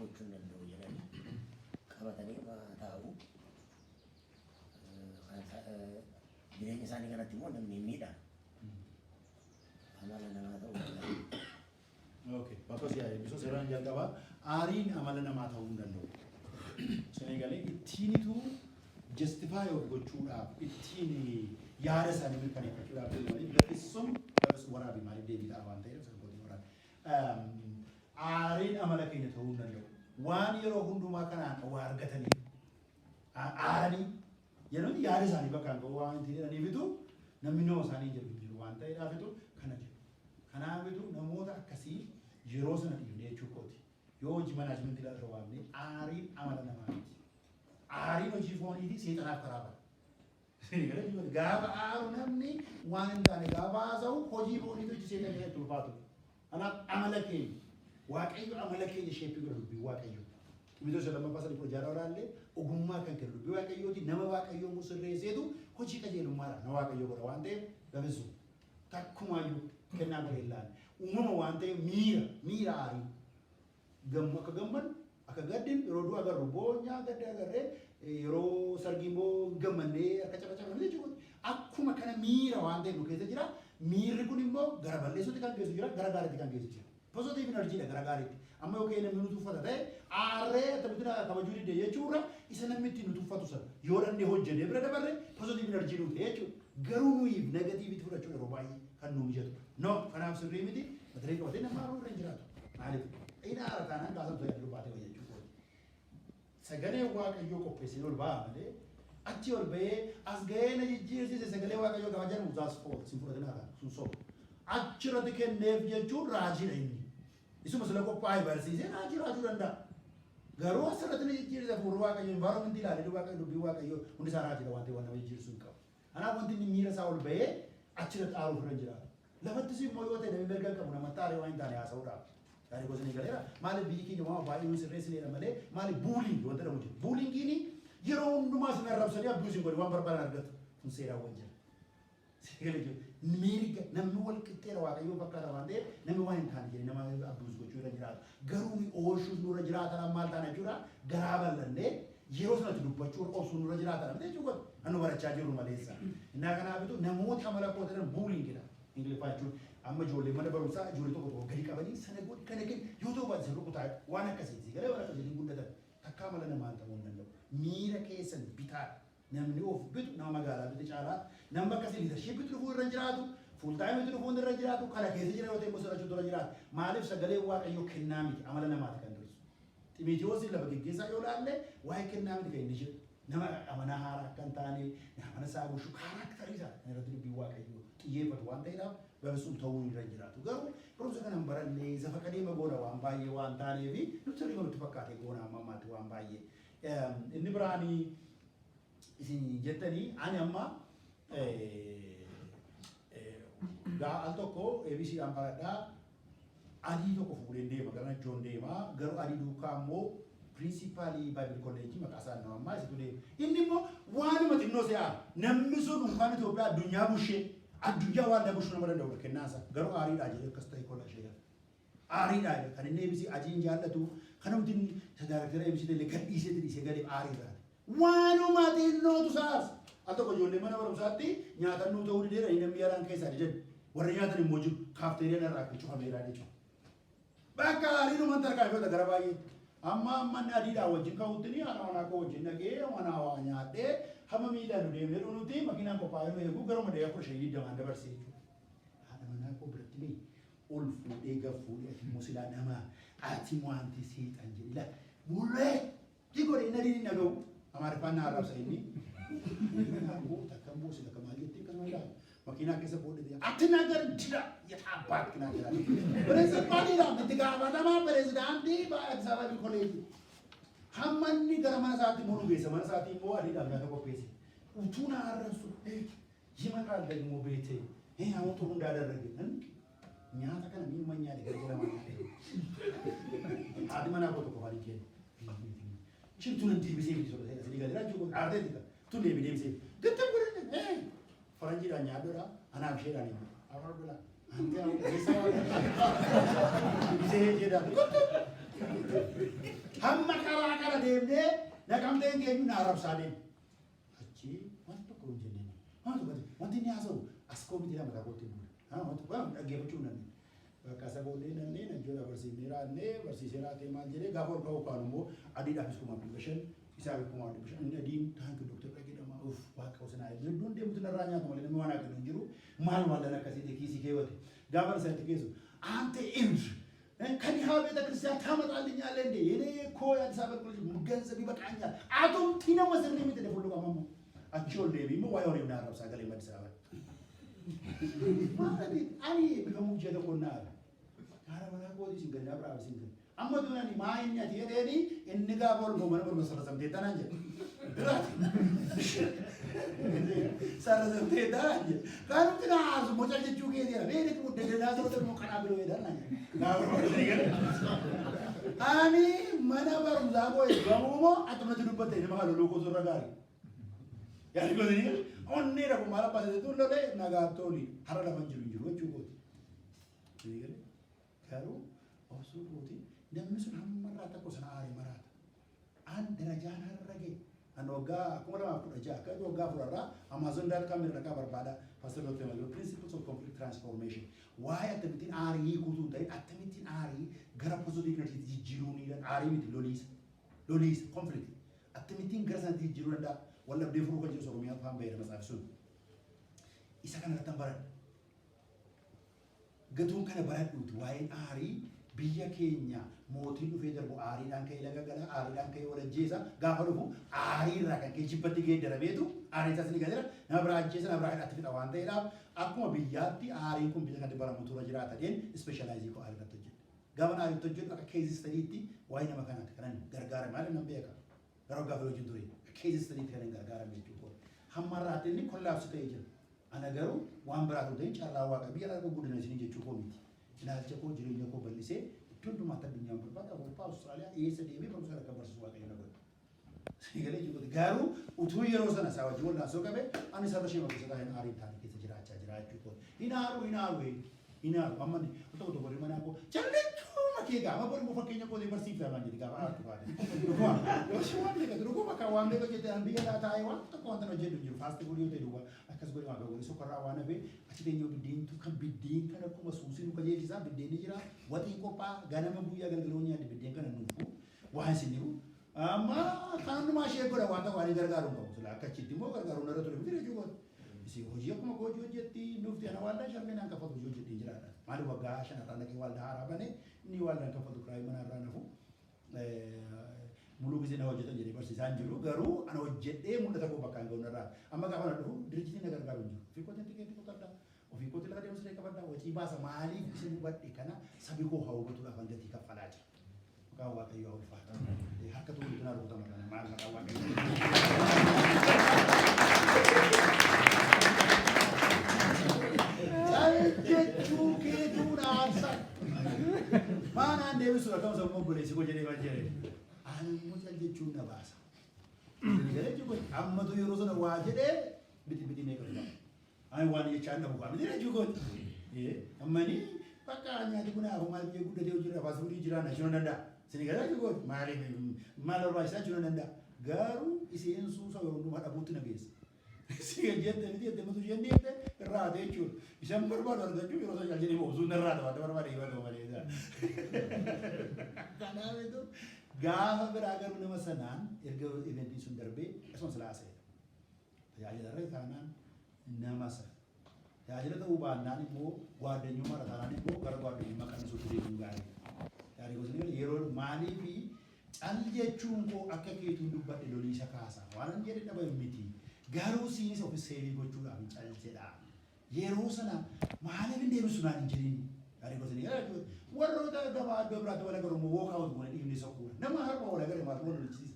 gochuu hin danda'u jedhanii qabatanii taa'u. Jireenya isaanii kanatti immoo namni hin miidha. Amala namaa ta'uu danda'a. Okay. Bakka si'a eebbisuu seeraan jalqabaa, aariin amala namaa ta'uu hin danda'u. Isin eegalee ittiinitu justify of gochuudhaaf, ittiin yaada isaanii mirkaneeffachuudhaaf jedhu malee, lafisum lafis waraabi maaliif deebii ta'a waan ta'eef sana kootiin waraabi. Aariin amala keenya ta'uu hin danda'u. Waan yeroo hundumaa kanaan waa argatanii aaranii yeroo yaada isaanii bakkaan ga'uu waan ittiin jedhaniifitu, namni noo isaanii jedhu hin jiru waan ta'eedhaafitu kana jedhu. Kanaafitu namoota akkasii yeroo sana dhiifne jechuu kooti. Yoo hojii managementii irra waamne, aariin amala namaa miti. Aariin hojii foonii fi seexanaaf karaa bana. Gaafa aaru, namni waan hin taane gaafa haasa'u, hojii fooniitu hojii seexanii itti ulfaatu. Kanaaf amala keenya, Waaqayyo amala keenya shape godha dubbii Waaqayyo. Ximotewos lammaffaa 3:16 olaallee, ogummaa kan kennu dubbii Waaqayyooti. Nama Waaqayyoo immoo sirreesseetu hojii qajeelummaadhaan nama Waaqayyoo godha waan ta'eef, lafessu takkumaayyuu kennaa godhee hin laalle. Uumama waan ta'eef miira aarii gammu, akka gammannu, akka gaddinu, yeroo du'a agarru boonyaa gadda agarree, yeroo sargii immoo gammannee harka cabacabnu jechuudha. Akkuma kana miira waan ta'eef nu keessa jira. Miirri kun immoo gara balleessuutti kan geessu jira, gara gaariitti kan geessu jira. Positive energy dha gara gaariitti. Amma yoo ka'ee namni nu tuffata ta'e, aarree akkamitti na kabajuu didde jechuurra, isa namni ittiin nu tuffatu sana yoo dhannee hojjennee bira dabarre, positive energy nu ta'e jechuudha. Garuu nuyiif negativeitti fudhachuun yeroo baay'ee kan nu mijatu. No, kanaaf sirrii miti. Mata duree qabatee nama aaruu irra hin jiraatu. Maaliif? Inni aara taanaan kaasan ta'e baatee wayya jechuudha. Sagalee Waaqayyoo qopheessee ol ba'a malee, achi ol ba'ee as ga'ee na jijjiirsise sagalee Waaqayyoo gaafa jedhamu, that's false, hin fudhatinaa, kana sun soba. Achirratti kenneef jechuun raajiidha inni. Isuma sila qophaa'e barsiisee raajii raajuu danda'a. Garuu asirratti na jijjiirsise hafuurri Waaqayyoo environment ilaalee, Waaqayyo dubbii Waaqayyoo hundi isaa raajiidha waan ta'eef, waan nama jijjiirsuu hin qabu. Kanaaf wanti inni miira isaa ol ba'ee achirratti aaruuf irra hin jiraatu. Lafattis immoo yoo ta'e, namni mirga hin qabu namatti aaree waan hin taane haasa'uudhaaf. Yaani gosa ni galeera. Maaliif? Biyyi keenya waan baay'ee nuun sirreessineedha malee, maaliif bullying wanta jedhamu jira. Bullyingiin yeroo hundumaa isin arrabsanii abduu isin godhe waan barbaadan argatu. Kun seeraawwan jira. Seera jiru. Mirga namni wal qixxeera, Waaqayyoon fakkaata waan ta'eef, namni waan hin taane jedhee nama abduus gochuu irra jiraatu. Garuu nuyi oolchuus nurra jiraatan maal taana jechuudha? Garaa bal'annee yeroo sanatti dubbachuu, obsuun nurra jiraatan jechuudha. Kan nu barachaa jirru maleessa. Innaa kanaafitu namooti amala koo jedhan bullyingidha. Ingiliffaa jechuun amma ijoollee mana barumsaa ijoollee tokko tokko gadi qabanii sana godhi, kana kenni, yoo ta'u baate rukutaa, waan akkasiiti. Galee waan akkasiitiin guddatan takka amala namaan ta'uu hin danda'u. Miira keessan bitaa. Namni of bitu nama magaalaa bitu caalaa namni akkasii leadershipitti dhufuu irra hin jiraatu, full timeitti dhufuu irra hin jiraatu, kana keessa jira yoo ta'e immoo sirrachuutu irra jiraata. Maaliif? Sagaleen Waaqayyoo kennaa miti, amala namaati kan dursu. Ximitiyoosiin lafa geggeessaa yoo ilaalle, waa'ee kennaa miti kan inni jedhu. Nama amanaa haaraa akka hin taane, nama isaa bushu, characterii isaa kan irratti dubbiin Waaqayyoo xiyyeeffatu waan ta'eedhaaf, barsuun ta'uu irra hin jiraatu. Garuu barumsa kana hin baranne, zafa qadeema goona waan baay'ee waan taaneefi, nuti sirrii nutti fakkaate goona amma ammaatti waan baay'ee. Inni biraanii isin jettanii, ani amma al tokko ABCdhaan baradhaa, adii tokko fuudheen deema, gara Joon deema. Garuu adii duukaa immoo principalii Bible College, maqaa isaa nama ammaa isitu deema. Inni immoo waanuma xinnoo se'aa, namni sun unkaan Itoophiyaa addunyaa bushee, addunyaa waan dabushuu nama danda'udha kennaansa, garuu aariidhaa jedhee akkas ta'e kola ishee gala. Aariidhaa jedhe. Kan inni ABC adiin jaallatu kanumti, inni isa directora ABC illee gad dhiiseeti dhiisee galee aariirraa. Waanuma xinnootu saas. Al tokko ijoollee mana barumsaatti nyaatan nuu ta'uu dideera, namni yaraan keessaa didan. Warri nyaatan immoo jiru, kaafteeriyaan irraa akka cufameera jechuudha. Bakka aariinumaan tarkaanfata gara baay'ee. Amma amma inni adiidhaa wajjin ka'utti ni haadha manaa koo wajjin dhaqee mana waa nyaadhee, hamma miilaan nu deemnee dhunutti makiinaan qophaa'ee nu eegu, garuma daqiiqaa 15 20n dabarsee jechuudha. Haadha manaa koo biratti ni ol fuudhee gad fuudhee, ati immoo silaa nama ati wanti seexan jedhi la bulee di godhe, inni adiin hin dhaga'u, Amaariffaan na arrabsa inni. Takka immoo sila kamaa jettee akkasuma ilaala. Makiinaa keessa booddee ati nagar dida yataabbaat kinaa jedha. Principaliidha itti gaafatamaa pirezidaantii Addis Ababa College. Hamma inni gara mana isaatti immoo nu geessa, mana isaatti immoo adiidhaaf nyaata qopheesse. Utuu na arrabsu ይመጣል ደግሞ ቤቴ ይሄ አሁን ጥሩ እንዳደረገ nyaata kana miidhuma nyaate gara jala nyaate. Haati manaa koo tokko afaan kennu. Isheen tun deebisee miti soda asii gadi raachuu kun aarteetti ka tun deebi deebisee. Gittim godhe faranjiidhaan nyaadhuudha, anaaf isheedhaan hin afar bila. Ante keessa deebisee jedhaa. Hamma karaa kana deemnee Naqamteen geenyu na arrabsaa deema. Achi wanti tokko hin jenneen. Wanti tokko wanti inni haasa'u as koo miti mataa kootti hin buune. Wanti waan dhaggeeffachuu hin dandeenye. Bakka isa booddee nannee najjoodha barsiifnee raannee barsiisee raatee maal jedhee gaafa ol ka'u kaanu immoo adiidhaafis 5,500 isaafis 5,500 inni adiin thank you doctor dhagedhama uff waaqa osinaa iddoon deemutu narraa nyaatu malee namni waan akka hin jiru maal waan akkasii kiisii keewwate gaafa isa itti geessu አንተ እብድ ከድሃ ቤተ ክርስቲያን ታመጣልኛለህ እንዴ? እኔ እኮ የአዲስ አበባ ልጅ ገንዘብ ይበቃኛል። አቱምቲ ነው መስሪ miti de fullu qamamu achi ol deebii immoo waa'ee horii na arrabsaa galee Addis Ababa. Maali ani eebbifamuu ji'a tokko na hafe. Haadha manaa kootii isin gandaa biraa isin gadi. Amma tuun ani maa inni ati jedheeni inni gaafa ol mana barumsa sarrasamtee tanaan jedhe. Biraati. Sarrasamtee tanaan jedhe. Kanumti na haasu moca jechuu keetiidha. Beekni mudda ta'uu immoo kanaa biroo jedhan naan jedhe. Gaafa barumsa gale. Ani mana barumsaa koo eebbifamuu moo attumatti dubbatte nama kan loluu koo surra gaarii. Yaani gootanii onnee dhabu maal abbaa isaatti lolee nagaa toli har'a lafa hin jiru hin jiru jechuu kooti. Garuu obsuu kooti namni sun hamma irraa tokko sana aaree maraata. An darajaan har'a gahe an waggaa 2016 akka waggaa afurarraa Amazon.com irra dhaqaa barbaada. Pastor Dr. Maziru Principles of Conflict Transformation. Waa'ee akkamittiin aarii hiikuutu hin ta'in akkamittiin aarii gara positive energy jijjiiruu ni aarii miti loliisa. Loliisa conflict. Akkamittiin gara sanatti jijjiiruu danda'a. Wal dhabdee furuu kan jedhu Oromiyaa afaan baheera matsaaf sun. Isa kana irratti baradha. Gatuun kana baradhuuti waa'een aarii biyya keenya mootiin dhufee darbu aariidhaan ka'ee laga gala aariidhaan ka'ee wal ajjeesa gaafa dhufu aarii irraa kan ka'e jibbatti geeddarameetu aariin isaas ni galeera nama biraa ajjeesa nama biraa hidhaatti fixa waan ta'eedhaaf akkuma biyyaatti aariin kun biyya kanatti baramutu irra jiraata dheen specialize koo aarii irratti hojjedhe. Gaafa aarii irratti hojjedhu akka case studytti waa'ee nama kanaatti kanan gargaarame maaliif nan beeka gara waggaa fi wajjin ture case studytti kanan gargaarame jechuudha. Hamma irraatti inni collapse ta'ee jira. Ana garuu waan biraatu ta'in carraa waaqa biyya lafa guddina isinii jechuu koo miti. Ilaalcha koo jireenya koo bal'isee iddoo hundumaatti addunyaan barbaada Awurooppaa, Awustiraaliyaa eessa deemee barumsa akka barsiisu waaqayyo na godhe. Sagalee jechuudha. Garuu utuu yeroo sana isaa wajjin wallaansoo qabe ani sarara ishee keessa taa'een aarii taane keessa jiraachaa jira jechuudha. Hin aaru hin aaru hin aaru amma tokko tokko manaa koo jallechuuma kee gaafa bori immoo fakkeenya kootii barsiifta naan jedhi gaafa aartu baate. Dhuguma yoo si waan beekatu dhuguma kan waan beeku jette an biyya laa taa'ee waan tokko wanta hojjedhu hin jiru fast food yoo ta'e duwwaa akkas godhe waan godhe sokkorraa waan hafe achi teenyoo biddeentu kan biddeen kan akkuma suusii nu qajeelchisaa biddeenni jira waxiin qophaa ganama guyyaa galgaloo nyaanni biddeen kana nuuf waan isin jiru. Amma kan hundumaa ishee godha waan ta'u waan gargaaru hin qabu. Sila akka achitti immoo gargaaruun irra ture miti jechuu kooti. Isin hojii akkuma koo hojii hojjetti nuufti ana waaldaa sharmee naan kaffatu hojii hojjetti hin jiraadha. Maali waggaa shanarraa naqee waaldaa haaraa bane inni waaldaan kaffatu kiraayii mana irraa nafu. Muluu gisee na hojjetan jedhee barsiisaan jiru garuu ana hojjedhee mul'ata koo bakka hin ga'u narraa. Amma gaafa na dhufu dirjitiin na gargaaru hin jiru. Ofii kootiin tikeetii kutadha. Ofii kootiin lafa deemsa qabadha. Wacii baasa maaliif isin hubadhe kana sabi koo haa hubatuudhaaf gatii kaffalaa jira. Maqaan Waaqayyoo haa ulfaatu. Harka tuulu kanaa rukutama kana maal maqaan Waaqayyoo. Cal jechuu keetuu na aarsa. Maanaan deebisu akkam sammuu obboleessi koo jedhee maal jedhee. Ani immoo cal jechuun na baasa. Ammatu yeroo sana waa jedhee biti biti meeqa dhufa. Ani waan jechaa dhabu qabu miti jechuu kooti. Ammani bakka nyaati kun hafu maal biyya guddatee hojii fast food jira na jechuun danda'a. Isin gara jechuu kooti maaliif maal barbaachisaa jechuun danda'a. Garuu isheen suusa yeroo hundumaa dhabuutti na geessa. Si jette miti jette mutu isheen deemte irraa haate jechuudha. Isheen barbaadu argachuu yeroo sana jedhee obsuun irraa haata wanta barbaade yoo ta'u malee. Kanaafitu gaafa biraa garuu nama sanaan erga eventiin sun darbee akkasuma silaa haasa'edha. Tajaajila irra taanaan nama sana. Tajaajila ta'uu baannaan immoo gwaadanyummaa taanaan immoo gara gwaadanyummaa qannisuutti deemuun gaariidha. Gaarii gosni yeroo maaliifi cal jechuun koo akka keetuun dubbadhe loliisa kaasa. Waan an jedhe dhaba miti. Garuu siinis ofi save gochuudhaaf hin cal jedha. Yeroo sana maaliif hin deebisu naan hin jedhin. Gaarii gosni warroota gabaa iddoo biraatti wal agaru immoo walk out goone dhiifne sokkuudha. Nama har'a wal agare maaltu wal lolchisiisa.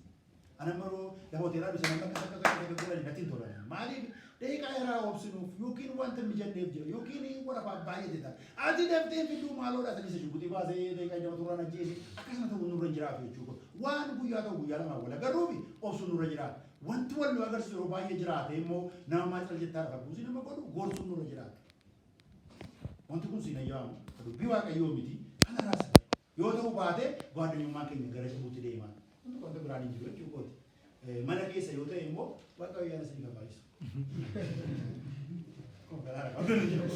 Ana maroo lafa hoteelaa bisa nama akkas akkas akkas akka godhan natti hin tolan. Maaliif daqiiqaa irraa obsinuuf yookiin wanta mijanneef jira yookiin warafaa baay'ate ta'a. Ati daftee fiduu maaloodha sanii isa shuguxii baasee daqiiqaa nama turraan ajjeese akkasuma ta'uu nurra hin jiraatu jechuudha. Waan guyyaa ta'u guyyaa lamaa wal agarruufi obsuun nurra jiraata. Wanti wal nu agarsiisu yeroo baay'ee jiraate immoo nama maal cal jettaa lafa buusii nama godhu gorsuun nurra jiraata. Wanti kun siin ayyamu dubbii waaqayyoo miti kana raasa. Yoo ta'uu baate gwaadanyummaan keenya gara cimuutti deema. Wanti wanta biraan hin jiru jechuu kooti. Mana keessa yoo ta'e immoo Waaqayyo ayyaana isiniif haa baay'isu. Konkolaataa qabdu ni jiru.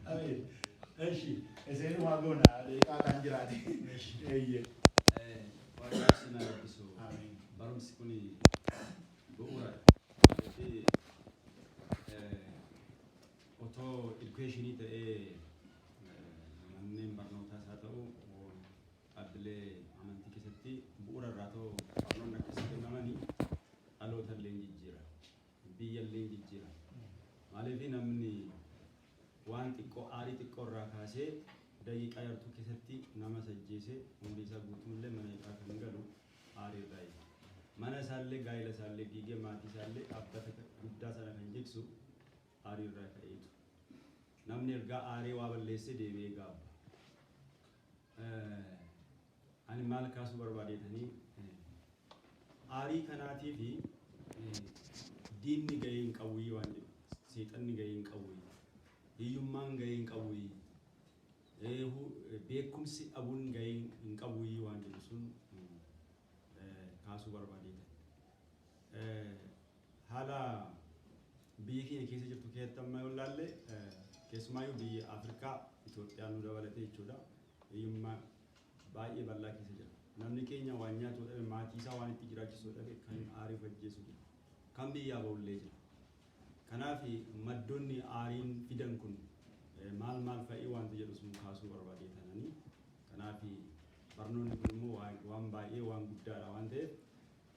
Ameen. Eshi, iseenumaa goona deeqaa kan jiraate. Eeyyee. Waaqayyo isin haa eebbisu. Ameen. Barumsi kun bu'uuradha. Maaliif otoo educationii ta'ee manneen barnootaas haa ta'u dhaabbilee amantii keessatti bu'uura irraa ta'u barnoonni akkasii kennamanii dhaloota illee hin jijjiira. Biyya illee hin jijjiira. Maaliif namni waan xiqqoo aarii xiqqoo irraa kaasee daqiiqaa yartuu keessatti nama sajjeese umrii isaa guutuu illee mana hidhaa kan galu aarii irraa. Mana isaallee, gaa'ela isaallee diigee, maatii isaallee, dhaabbata guddaa sana kan jigsu aarii irraa ka'eetu. Namni ergaa aaree waa balleessee deebi'ee gaabba. Ani maal kaasuu barbaadeetanii, aarii kanaatii fi diinni gahee hin qabu waan jedhu, seexanni gahee hin qabu, hiyyummaan gahee hin qabu, beekumsi dhabuun gahee hin qabu waan jedhu sun kaasuu barbaadeetan. Haala biyya keenya keessa jirtu keessatti amma yoo ilaalle, keessumaayyuu biyya Afrikaa, Itoophiyaa nu dabalatee jechuudha. Hiyyummaa baay'ee bal'aa keessa jira. Namni keenya waan nyaatu dhabe, maatii isaa waan itti jiraachisu dhabe, kan aariif ajjeesu jira. Kan biyyaa bahullee jira. Kanaaf maddoonni aariin fidan kun maal maal fa'ii wanta jedhu sun kaasuu barbaadee tananii. Kanaaf barnoonni kun immoo waan baay'ee waan guddaadha waan ta'eef,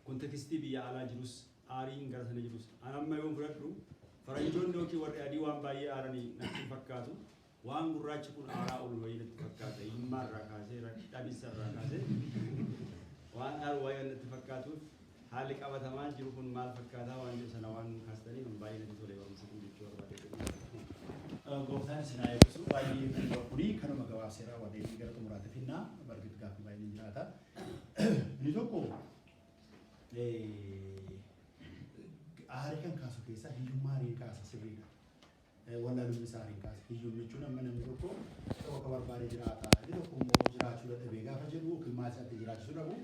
contextii biyya alaa jirus, aariin gara sana jirus, an amma yoon fudhadhu, faranjoonni yookiin warri adii waan baay'ee aaranii natti fakkaatu. Waan gurraachi kun aaraa oolu wayii natti fakkaata. Hiyyummaa irraa kaasee, dhabinsa irraa kaasee waan aaru wayii natti fakkaatuuf, haalli qabatamaa jiru kun maal fakkaataa waan jedhu sana waan kaastanii baay'ee natti tole barumsi kun jechuu barbaade. Gooftaan isin haa eebbisu. Baay'ee kuni kanuma gabaabsee raawwatee gara xumuraatti finnaa bargit gaaffii baay'ee ni jiraata. Inni tokko aarii kan kaasu keessaa hiyyummaa aarii kaasa, sirriidha. Wallaalumni isaa aarii kaasa. Hiyyumni jechuun amma namni tokko tokko akka barbaade jiraata. Inni tokko immoo jiraachuu dadhabee gaafa jedhu yookiin maatii isaatti jiraachisuu dhabu,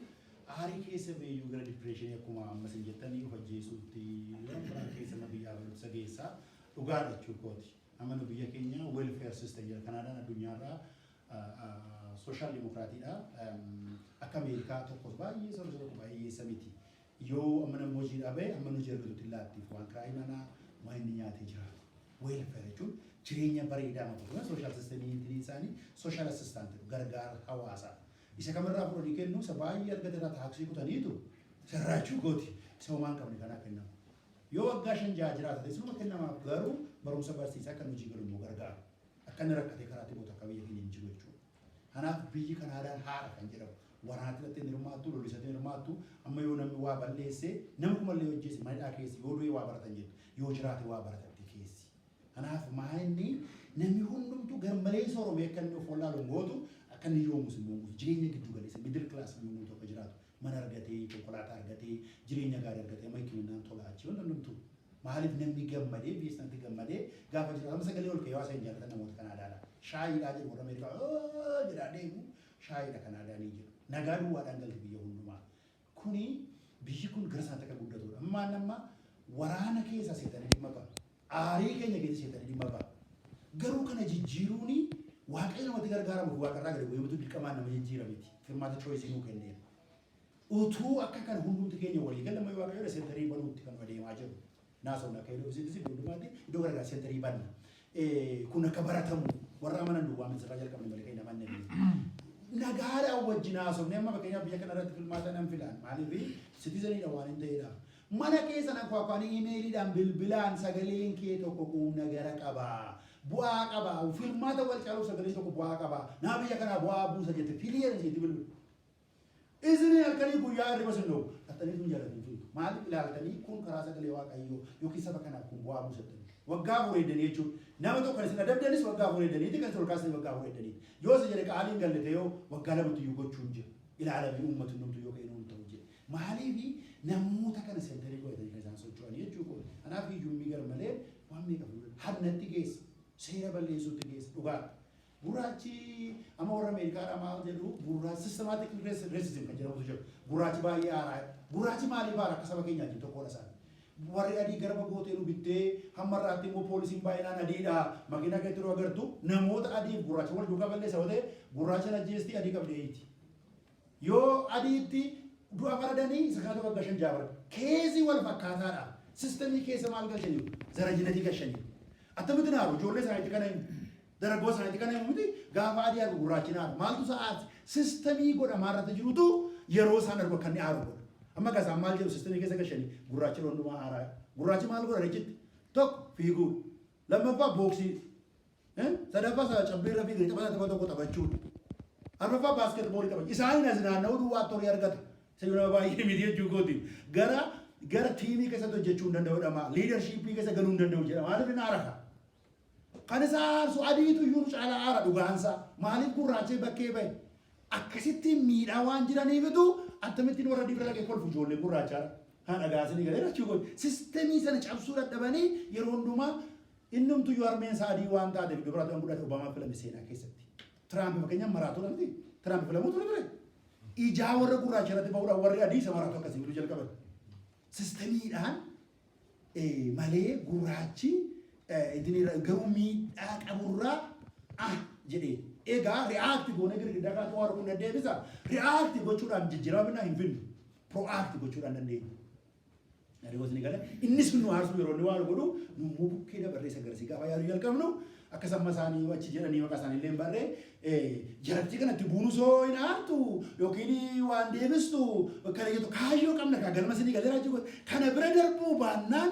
aarii keessa beeyyuu gara depressionii, akkuma ammas hin jettanii, of ajjeesuutti, waan biraan keessa nama biyyaa baluutti isa geessaa, dhugaadha jechuu kooti. Amma nu biyya keenya welfare system jedha. Kanaadaan addunyaarraa social democracyidha. Akka Ameerikaa tokkos baay'ee sooressa, tokko baay'ee hiyyeessa miti. Yoo amma namni hojii dhabe, amma hojii argatutti laattiif waan kiraayii manaa, waan inni nyaatee jiraatu. Welfare jechuun jireenya bareedaa mata social systemii isaanii social assistant, gargaara hawaasaa. Isa kamirraa fudhanii kennu? Isa baay'ee argate irraa taaksii kutaniitu sirraachuu gooti. Isa homaa hin qabne kanaa kennamu. Yoo waggaa 5 6 jiraata ta'e sinuma kennamaaf, garuu barumsa barsiisaa kan hojii galu immoo gargaaru. Akka inni rakkatee karaatti bootu akka biyya keenya hin jiru jechuudha. Kanaaf biyyi Kanaadaan haadha kan jedhamu. Waraanatti irratti hin hirmaattu, lolisatti hin hirmaattu. Amma yoo namni waa balleesse, nama kumallee hojjeesse, manidhaa keessa yoo du'e waa baratan jettu. Yoo jiraate waa baratatti keessi. Kanaaf maa inni namni hundumtuu garmalee sooromee akka inni of wallaalu hin gootu, akka inni yoomus immoo hin gootu. Jireenya giddu galeessa, middle class, namni hundumtuu akka jiraatu. Mana argatee, konkolaataa argatee, jireenya gaarii argatee, amma hikiminnaan tola achi wanta hundumtuu. Maaliif namni gammadee, biyya sanatti gammadee gaafa jiraatu, amma sagalee ol ka'ee hawaasa hin jaallatan namoota Kanaadaadha. Shaayiidhaa jedhu warra Ameerikaa jedhaa deemu, shaayiidha Kanaadaanii jedhu. Nagaa duwwaadhaan galti biyya hundumaa. Kuni biyyi kun gara sanatti akka guddatudha. Ammaan amma waraana keessa seetanii dhimma ba'a. Aarii keenya keessa seetanii dhimma ba'a. Garuu kana jijjiiruuni Waaqayyo namatti gargaaramuuf waaqarraa gadi bu'ee dirqamaan nama jijjiira miti. Firmaata choiceii nuu kenneera. Utuu akka kana hundumti keenya walii galle, amma Waaqayyo centerii banuutti kan adeemaa jiru. Naasofna akka iddoo ofiisiitti, iddoo hundumaatti, iddoo garaagaraa centerii banna. Kun akka baratamu warra amanan duwwaa miti, sirraa jalqabne malee kan hin amanne. Nagaadhaan wajjin haasofne, amma fakkeenyaaf biyya kana irratti filmaata nan filaan, maaliif citizeniidha waan hin ta'eedhaaf. Mana keessa nan kwaakwaanii, emailiidhaan, bilbilaan, sagaleen kee tokko quumna gara qaba. Bu'aa qaba. Filmaata wal caaluuf sagaleen tokko bu'aa qaba. Nama biyya kanaa bu'aa buusa jette filiyeera isheetti bilbilu. Isin halkanii guyyaa hirriba sin dhowwu. Dhattanii tun jaalatin filtu. Maaliif ilaaltanii kun karaa sagalee Waaqayyoo yookiin saba kanaaf kun bu'aa buusattanii. Waggaa 4 eeddanii jechuudha. Nama tokko kan isin adabdanis waggaa 4 eeddaniiti, kan isin ol kaasanii waggaa 4 eeddaniiti. Yoo isa jedhe qaaliin galle ta'ee waggaa 2tti iyyuu gochuun jira. Ilaalamee uummati hundumtuu yoo ka'e nuun ta'u jedhe. Maaliif namoota kana centerii godhatanii kan isaan socho'anii jechuu kooti. Kanaaf hiyyummi gar malee Waan meeqa fiduu danda'a. Hannatti geessa. Seera balleessuutti geessa. Dhugaadha. Gurraachi amma warra Ameerikaadhaa maal jedhu, gurraachi systematic racism kan jedhamutu jira. Gurraachi baay'ee aaraa. Gurraachi maaliif aara? Akka saba keenyaa jiru tokkodha isaan. Warri adii garba gootee nu bittee hamma irraatti immoo poolisiin baay'inaan adiidha. Makiinaa keessatti yeroo agartu namoota adiif gurraacha wal duukaa balleessa yoo ta'e, gurraacha ajjeestii, adii qabdee hiiti. Yoo adiitti du'a faradanii, isa kanatu waggaa 5 6 bara. Case wal fakkaataadha. System keessa maal galchaniiru? Zarajinatii galchaniiru. Attamitti naaru? Ijoollee isaaniitti kana himu. Dargaggoo isaaniitti kana himu miti, gaafa adii argu gurraachi naaru. Maaltu isa aarse? System godhamaa irratti jirutu yeroo isaan argu akka inni aaru godha. Amma gasaan maal jedhu, system keessa galchanii gurraachi yeroo hundumaa aaraa. Gurraachi maal godha jechitti? Tokko fiiguu. Lammaffaa booksii. Sadaffaa isaa cabbii irra fiiganii tapha tapha tokko taphachuudha. Arfaffaa basketball taphachuu. Isaan as naanna'uu duwwaa torii argata. Isa nama baay'ee miti jechuu kooti. Gara team keessatti hojjechuu hin danda'u jedhama. Leadership keessa galuu hin danda'u jedhama. Maaliif inni aaraka? Kan isa aarsu adiitu iyyuu nu caalaa aara dhugaansaa. Maaliif gurraachee bakkee bahe? Akkasitti miidhaa waan jiraniifitu akkamittiin warra adii bira dhaqee kolfu ijoollee gurraachaadha. Haa dhagaasanii galee jechuu kooti. System sana cabsuu dadhabanii yeroo hundumaa innumtu iyyuu harmeen isaa adii waan taateef iddoo biraatti waan guddaate Obaamaa filame seenaa keessatti. Tiraamp fakkeenyaaf maraatuudha miti. Tiraamp filamuu ture. Ijaa warra gurraacha irratti bahuudhaan warri adii isa maraatu akkasii fiduu jalqaban. Systemiidhaan malee gurraachi ittiin garuu miidhaa qaburraa ah jedhee. Egaa react goonee girgiddaa kanatti waan kun deddeebisa. React gochuudhaan jijjiirama binnaa hin finnu. Proact gochuudhaan dandeenya. Adeemsa ni gala. Innis nu aarsuu yeroo inni waan godhu, nu immoo bukkee dabarree isa garasii gaafa yaaduu jalqabnu, akka samma isaanii achi jedhanii maqaa isaanii illee hin barree jaratti kanatti buunu soo hin aartu yookiin waan deebistu kana jettu, kaayyoo qabna kaa galma isinii galeera jechuudha. Kana bira darbuu baannaan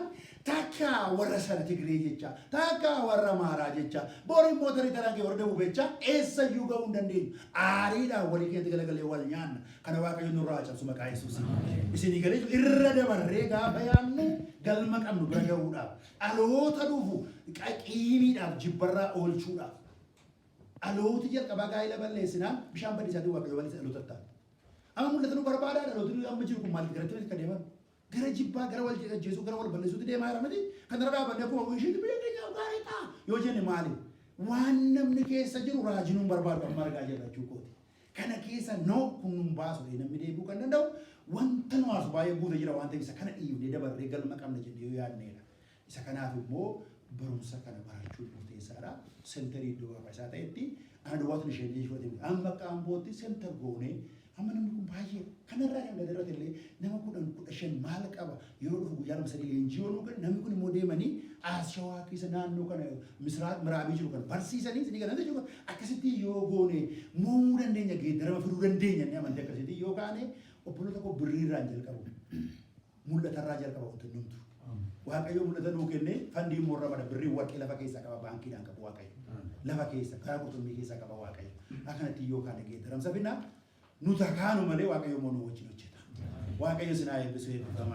takka warra sana Tigree jecha, takka warra Amaaraa jecha, bor immoo tarii taraan kee warra Dabuub jecha, eessayyuu ga'uu hin dandeenyu. Aariidhaan walii keenyatti galagalee wal nyaanna. Kana Waaqayyo nurraa cabsu maqaa Yesuusiin. Isinii galee irra dabarree gaafa yaadnu, galma qabnu bira ga'uudhaaf, dhaloota dhufu qaqiimiidhaaf jibbarraa oolchuudhaaf. Dhalooti jalqabaa gaa'ela balleessinaan bishaan badiisaatiin Waaqayyo balleessa dhaloota ta'a. Amma mul'ata nu barbaadaa, dhalooti amma jiru kun maaliif garatti kan deeman? Gara jibbaa, gara wal ajjeesuu, gara wal balleessuutti deemaa jira miti. Kanarra dhaabannee akkuma wishiitti biyya keenyaaf gaarii ta'a yoo jenne maali? Waan namni keessa jiru raajii nuun barbaadu amma argaa jirra jechuu kooti. Kana keessa no kun nun baasu namni deebi'uu kan danda'u wanta nu aasu baay'ee guutee jira waan ta'eef, isa kana dhiifnee dabarree galma qabna jennee yoo yaadneedha. Isa kanaaf immoo barumsa kana barachuun murteessaadha. Center iddoo barbaachisaa ta'etti ana duwwaatu isheen fudhatee amma akka Ambootti center goonee, amma namni kun baay'ee kanarraa kan gadi irratti illee nama 10 15 maal qaba, yeroo dhufu guyyaa 2 3 leenjii yoo nuu kennu, namni kun immoo deemanii as Shawaa keessa naannoo kana misraaq miraabii jiru kan barsiisanii isinii kana jechuudha. Akkasitti yoo goone mo'uu dandeenya, geeddarama fiduu dandeenya. Inni amantii akkasitti yoo kaane, obboloota koo, birriirraan jalqabu, mul'atarraa jalqaba wanti hundumtu. Waaqayyo mul'ata nuu kenne, fund immoo irra bada. Birrii warqee lafa keessaa qaba, baankiidhaan qabu Waaqayyo. Lafa keessa karaa qurxummii keessaa qaba Waaqayyo. Akkanatti yoo kaane geeddaramsa finna. Nu takaanu malee Waaqayyo immoo nu wajjin hojjeta. Waaqayyo sinaa eebbisu, eebbifama.